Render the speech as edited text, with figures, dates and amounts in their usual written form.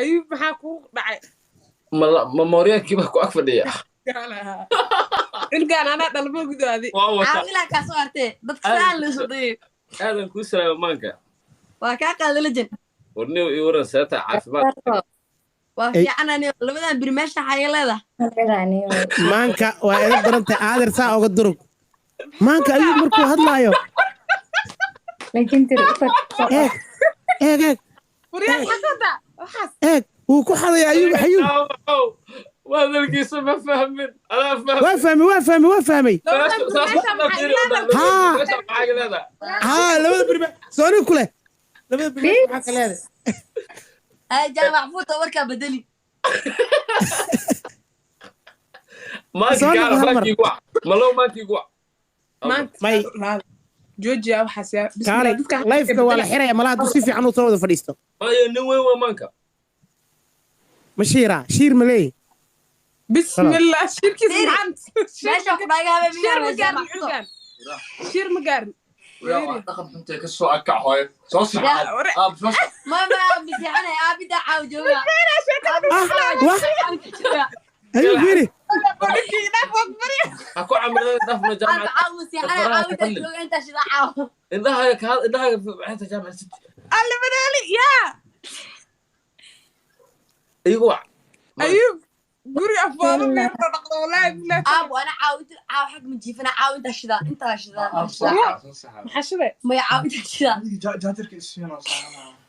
Ayuub, maxaa kugu dhacay? Ma mooryaankii baa ku ag fadhiya? Cunugaan anaa dhalmo gudaadi. Waa wataa. Caawilaa kaa soo artee dadka saan la isu dayay. Aadan kuu salaama, maanka. Waa kaa qaada, legend. Warniw, ii waran, seeta caafimaad? Waa fiican ani labadan biri meesha xaga leedahay. Maanka waa ila darantay, aadir saa oga durug. Maanka, Ayuub markuu hadlaayo, eeg, eeg, eeg. Waryaa, xasada waxaas. Eeg, wuu ku xadaya Ayuub Ayuub. Hadalkiisa ma fahmin, adaa fahmin. Waa fahmay, waa fahmay, waa fahmay. Haa. Meesha maxaa iga leedahay? Haa, labada beri sooni ku leh, labada beri maxaa ka leedahay? Ay, jaamac fuuta warkaa bedeli. Maanka. Soo gaara noqo hal mar. Maankii guwac malow, maankii guwac. Maanta May. joojiya waxaas yaa. Kaalay. Bismillah, dadka Lifeka waa la xiraya malaha hadduu si fiican u soo wada fadhiisto. Maayo, nin weyn waa maanka. Ma shiiraa? Shiir ma leeyahy? Bismillah, shirkiis. Fiiri. Maxaan Meesha ku dhaaga habeen. Shir ma gaarin cunugan, shir ma gaarin. Dhaqan xuntay ka soo akac, hooyo soo saxaad aab soo sax. Ma bisiixanay aabida caaw jooga. Ah, wah, Ayuub fiiri. Ha ku camirada dhafno. Aab Jaamacad. caaw masiixanay, caawida jooga intaa shida caaw. Indhahaaga ka indhahaaga maxay tahay, jaamacad city? Alla banaali yaa. Igu wac. Ayuub, guri afoodo meerta dhaqdo, wallaahi billahi. Aab ana caaw inta caaw xag ma jiifana, caaw intaa shida, intaa shida, aab intaa shida. soo saxaad, soo saxaad. Maxaa shiday? Maya, caaw intaa shida. Jaajarka isiinoo saxaad.